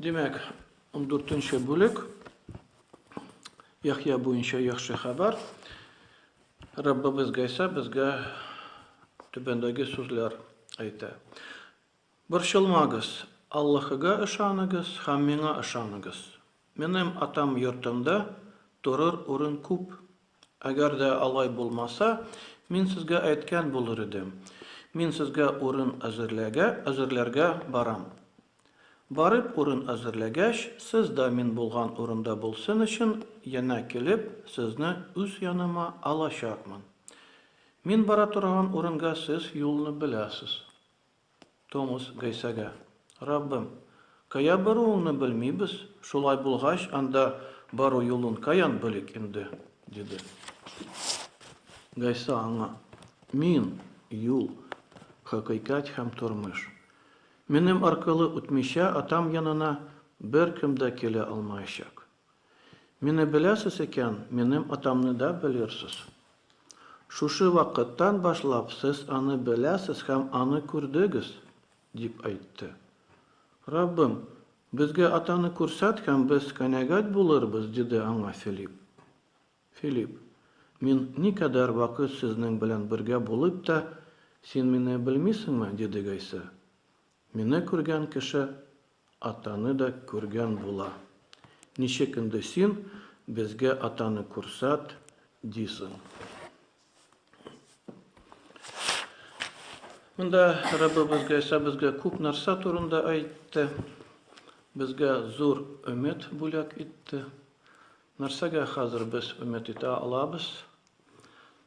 Димәк, ундүртенче бүлек, Яхъя буенча яхшы хәбәр. Раббыбыз Гайсә безгә түбәндәге сүзләр әйтә. Борчылмагыз, Аллаһыга ышаныгыз һәм миңа ышаныгыз. Минем Атам йортында торыр урын күп. Әгәр дә алай булмаса, мин сезгә әйткән булыр идем. Мин сезгә урын әзерләгә, әзерләргә барам. Барып урын әзерләгәч, сез дә мин булган урында булсын өчен, янә килеп, сезне үз яныма алачакмын. Мин бара торган урынга сез юлны беләсез. Томас Гайсәгә, Раббым, кая баруыңны белмибез, шулай булгач, анда бару юлын каян белик инде? диде. Гайсә аңа, Мин, юл, хакыйкать һәм тормыш. Минем аркылы үтмичә Атам янына беркем дә килә алмаячак. Мине беләсез икән, минем Атамны да белерсез. Шушы вакыттан башлап сез аны беләсез һәм аны күрдегез, дип әйтте. Раббым, безгә Атаны күрсәт һәм без канәгать булырбыз, диде аңа Филипп. Филипп, мин никадәр вакыт сезнең белән бергә булып та, син мине белмисеңме? диде Гайсә. Мине күргән кеше Атаны да күргән була. Ничек инде син, безгә Атаны күрсәт, дисең? Монда Раббыбыз Гайсә безгә күп нәрсә турында әйтте. Безгә зур өмет бүләк итте. Нәрсәгә хәзер без өмет итә алабыз?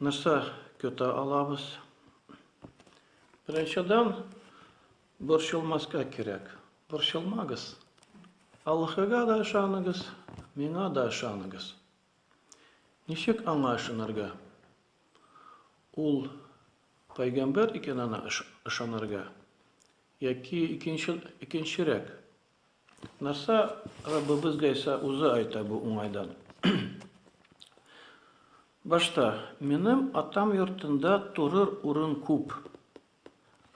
Нәрсә көтә алабыз? Беренчедән, борчылмаска кирәк. Борчылмагыз. Аллаһыга да ышаныгыз, миңа да ышаныгыз. Ничек аңа ышанырга? Ул пәйгамбәр икәненә ышанырга яки икенче, икенчерәк? Нәрсә Раббыбыз Гайсә үзе әйтә бу уңайдан? Башта, минем Атам йортында торыр урын күп,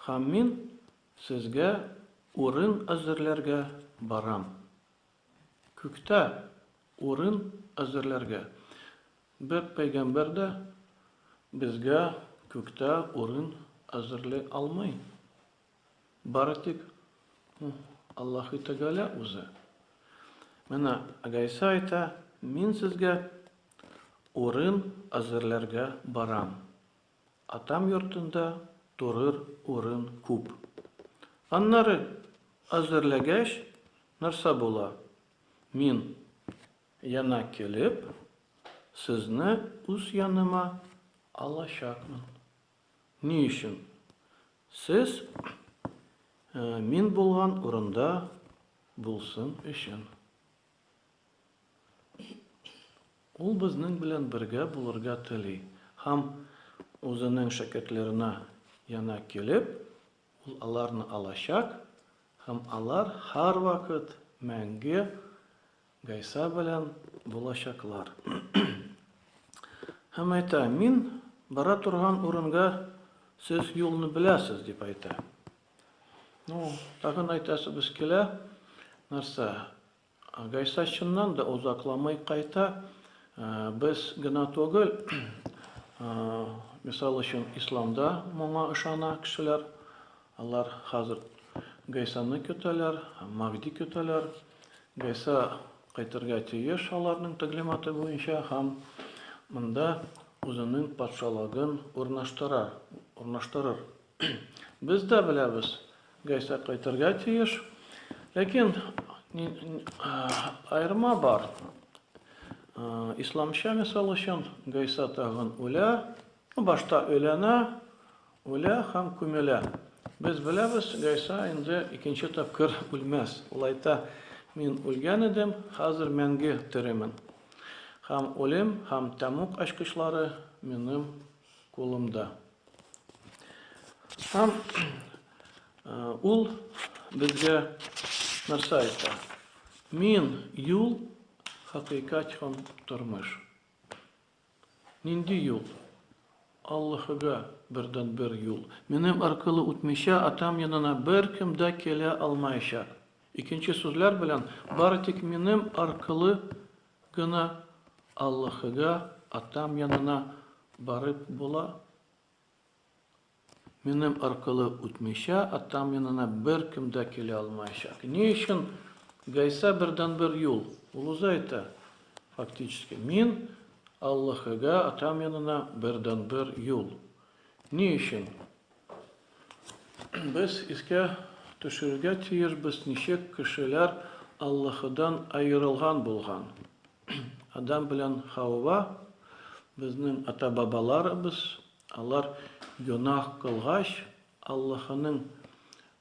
һәм мин сезгә урын әзерләргә барам. Күктә урын әзерләргә. Бер пәйгамбәр дә безгә күктә урын әзерли алмый. Бары тик Аллаһы Тәгалә үзе. Менә Гайсә әйтә, мин сезгә урын әзерләргә барам. Атам йортында торыр урын күп. Аннары әзерләгәч, нәрсә була? Мин янә килеп, сезне үз яныма алачакмын. Ни өчен? Сез мин булган урында булсын өчен. Ул безнең белән бергә булырга тели һәм үзенең шәкертләренә янә килеп, ул аларны алачак һәм алар һәрвакыт мәңге Гайса белән булачаклар. Һәм әйтә, мин бара торган урынга сез юлны беләсез, дип әйтә. Ну, тагын әйтәсебез килә, нәрсә, Гайса чыннан да озакламый кайта, без генә түгел, мисал өчен, исламда моңа ышана кешеләр, алар хәзер Гайсаны көтәләр, Мәһди көтәләр. Гайсә кайтырга тиеш аларның тәгълиматы буенча һәм монда үзенең патшалыгын урнаштыра, урнаштырыр. Без дә беләбез, Гайсә кайтырга тиеш. Ләкин аерма бар. Исламча, мисал өчен, Гайсә тагын үлә, башта өйләнә, Үлә һәм күмелә. Без беләбез, Гайса инде икенче тапкыр үлмәс. Ул әйтә, Мин үлгән идем, хәзер мәңге теремен. Һәм үлем һәм тәмуг ачкычлары минем кулымда. Һәм ул безгә нәрсә әйтә? Мин юл, хакыйкать һәм тормыш. Нинди юл? Аллаһыга бердәнбер юл. Минем аркылы үтмичә Атам янына беркем дә килә алмаячак. Икенче сүзләр белән, бары тик минем аркылы гына Аллаһыга, Атам янына барып була. Минем аркылы үтмичә, Атам янына беркем дә килә алмаячак. Ни өчен Гайсә бердәнбер юл? Ул үзе әйтә, фактически, Мин Аллаһыга, Атам янына бердәнбер юл. Ни өчен? Без искә төшерергә тиешбез, ничек кешеләр Аллаһыдан аерылган булган. Адам белән Хаува, безнең ата-бабаларыбыз, алар гөнаһ кылгач, Аллаһының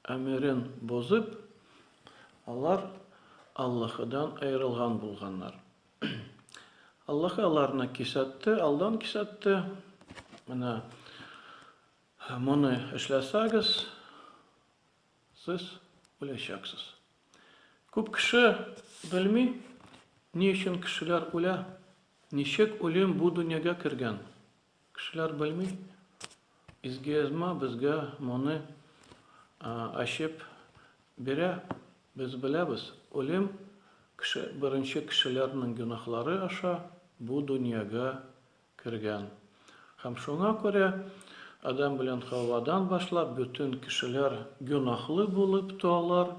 әмерен бозып, алар Аллаһыдан аерылган булганнар. Аллаһы аларны кисәтте, алдан кисәтте. Менә моны эшләсәгез, сез үләчәксез. Күп кеше белми, ни өчен кешеләр үлә, ничек үлем бу дөньяга кергән. Кешеләр белми. Изге Язма безгә моны ачып бирә. Без беләбез, үлем кеше, беренче кешеләрнең гөнаһлары аша бу дөньяга кергән. Һәм шуңа күрә Адәм белән Хавадан башлап бөтен кешеләр гөнаһлы булып туалар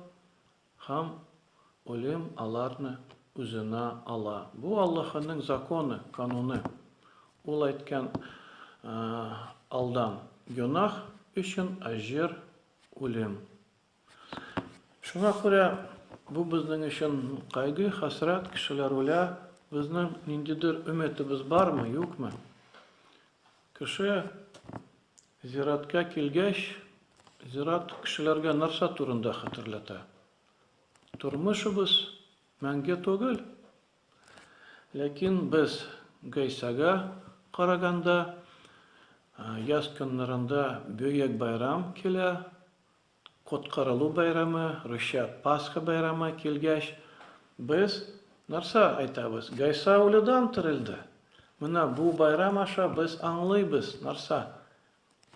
Һәм үлем аларны үзенә ала. Бу Аллаһының законы, кануны. Ул әйткән алдан, гөнаһ өчен әҗер, үлем. Шуңа күрә бу безнең өчен кайгы, хәсрәт, кешеләр үлә. Безнең ниндидер өметебез бармы, юкмы? Кеше Зиратка килгәч, зират кешеләргә нәрсә турында хәтерләтә? Тормышыбыз мәңге түгел. Ләкин без Гайсәгә караганда, яз көннәрендә бөек байрам килә, Коткарылу бәйрәме, русча Пасха бәйрәме килгәч, без нәрсә әйтәбез? Гайса үледән терелде. Менә бу байрам аша без аңлыйбыз, нәрсә?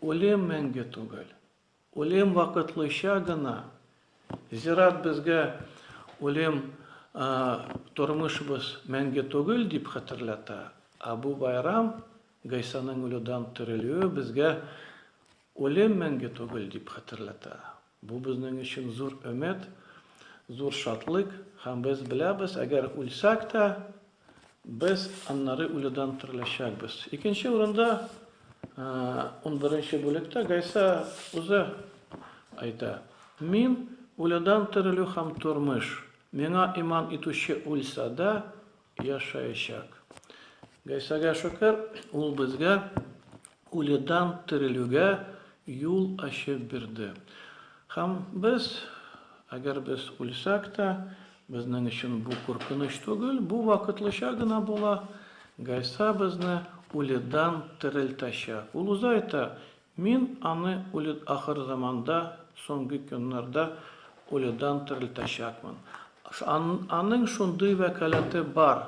Үлем мәңге түгел. Үлем вакытлыча гына. Зират безгә үлем тормышыбыз мәңге түгел дип хәтерләтә, ә бу байрам, Гайсаның үледән терелүе безгә Үлем мәңге түгел, дип хәтерләтә. Бу безнең өчен зур өмет, зур шатлык, һәм без беләбез, әгәр үлсәк тә, без аннары үледән тереләчәкбез. Икенче урында, унберенче бүлектә Гайсә үзе әйтә, Мин, үледән терелү һәм тормыш. Миңа иман итүче үлсә дә, яшәячәк. Гайсәгә шөкер, ул безгә үледән терелүгә юл ачып бирде. Һәм без, әгәр без үлсәк тә, безнең өчен бу куркыныч түгел, бу вакытлыча гына була. Гайсә безне үледән терелтәчәк. Ул үзе әйтә, Мин аны үле ахыр заманда, соңгы көннәрдә үледән терелтәчәкмен. Аның шундый вәкаләте бар,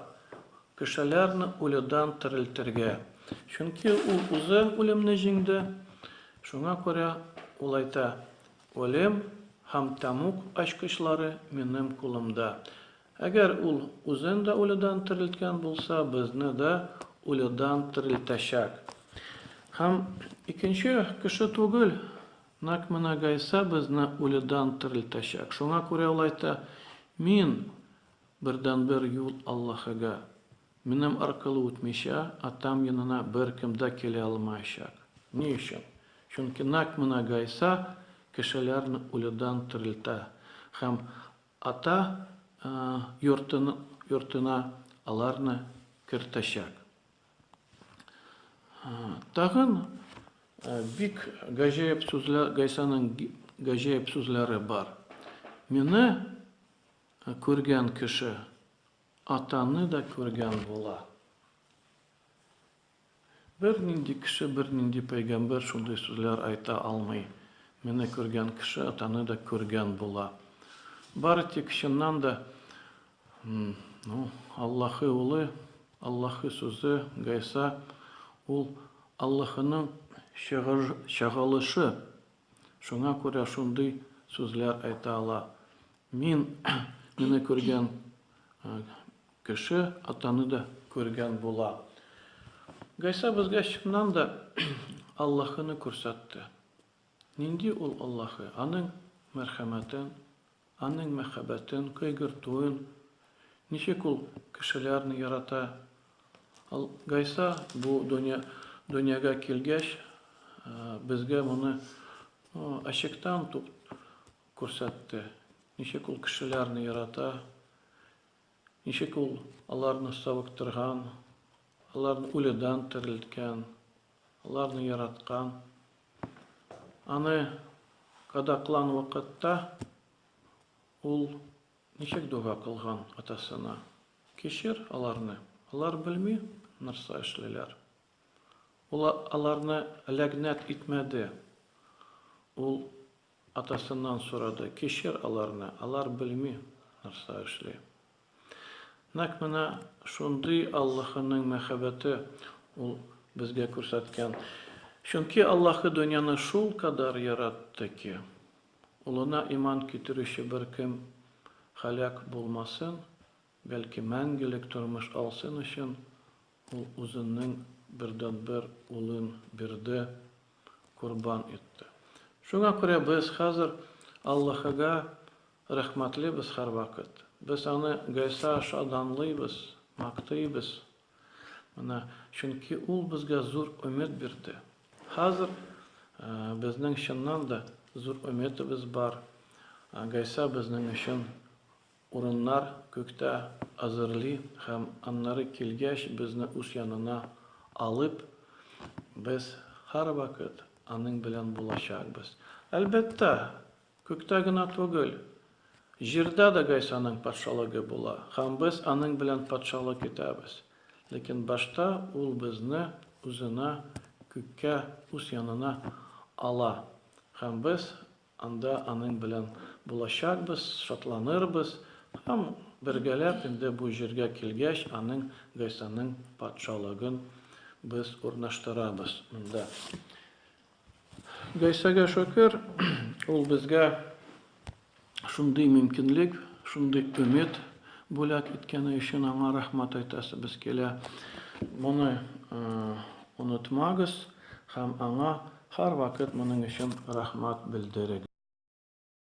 кешеләрне үледән терелтергә. Чөнки ул үзе үлемне җиңде. Шуңа күрә ул әйтә, Үлем һәм тәмуг ачкычлары минем кулымда. Әгәр ул үзен дә үледән терелткән булса, безне дә үледән терелтәчәк. Һәм икенче кеше түгел, нәкъ менә Гайсә безне үледән терелтәчәк. Шуңа күрә ул әйтә, Мин, бердәнбер юл Аллаһыга. Минем аркылы үтмичә, Атам янына беркем дә килә алмаячак. Ни өчен? Чөнки нәкъ менә Гайсә кешеләрне үледән терелтә һәм Ата йортына аларны кертәчәк. Тагын бик гаҗәеп сүзләр, Гайсәнең гаҗәеп сүзләре бар. Мине күргән кеше Атаны да күргән була. Бернинди кеше, бернинди пәйгамбәр шундый сүзләр әйтә алмый. Мине күргән кеше Атаны да күргән була. Бары тик чыннан да, ну, Аллаһы Улы, Аллаһы Сүзе, Гайса, ул Аллаһының чагылышы. Шуңа күрә шундый сүзләр әйтә ала. Мин, мине күргән кеше Атаны да күргән була. Гайсә безгә чыннан да Аллаһыны күрсәтте. Нинди ул Аллаһы? Аның мәрхәмәтен, Аның мәхәббәтен, кайгыртуын, ничек ул кешеләрне ярата. Гайса бу дөнья, дөньяга килгәч, безгә моны ачыктан тук күрсәтте. Ничек ул кешеләрне ярата, ничек ул аларны савыктырган, аларны үледән терелткән, аларны яраткан. Аны кадаклан вакытта ул ничек дога кылган атасына? Кичер аларны, алар белми нәрсә эшлиләр. Ул аларны ләгънәт итмәде. Ул атасыннан сорады, Кичер аларны, алар белми нәрсә эшли. Нәкъ менә шундый Аллаһының мәхәббәте ул безгә күрсәткән. Чөнки Аллаһы дөньяны шулкадәр яратты ки, Улына иман китерүче беркем һәлак булмасын, бәлки мәңгелек тормыш алсын өчен, Ул Үзенең бердәнбер Улын бирде, корбан итте. Шуңа күрә без хәзер Аллаһыга рәхмәтлебез һәрвакыт. Без Аны Гайса аша данлыйбыз, мактыйбыз. Менә, чөнки Ул безгә зур өмет бирде. Хәзер безнең чыннан да зур өметебез бар. Гайса безнең өчен Урыннар күктә әзерли һәм аннары килгәч безне үз янына алып, без һәрвакыт аның белән булачакбыз. Әлбәттә, күктә генә түгел, җирдә дә Гайсәнең патшалыгы була һәм без аның белән патшалык итәбез. Ләкин башта ул безне үзенә күккә үз янына ала һәм без Анда аның белән булачакбыз, шатланырбыз һәм бергәләп инде бу җиргә килгәч, аның, Гайсәнең патшалыгын без урнаштырабыз монда. Гайсәгә шөкер, ул безгә шундый мөмкинлек, шундый өмет бүләк иткәне өчен аңа рәхмәт әйтәсебез килә. Моны онытмагыз һәм аңа Һәрвакыт моның өчен рәхмәт белдерегез.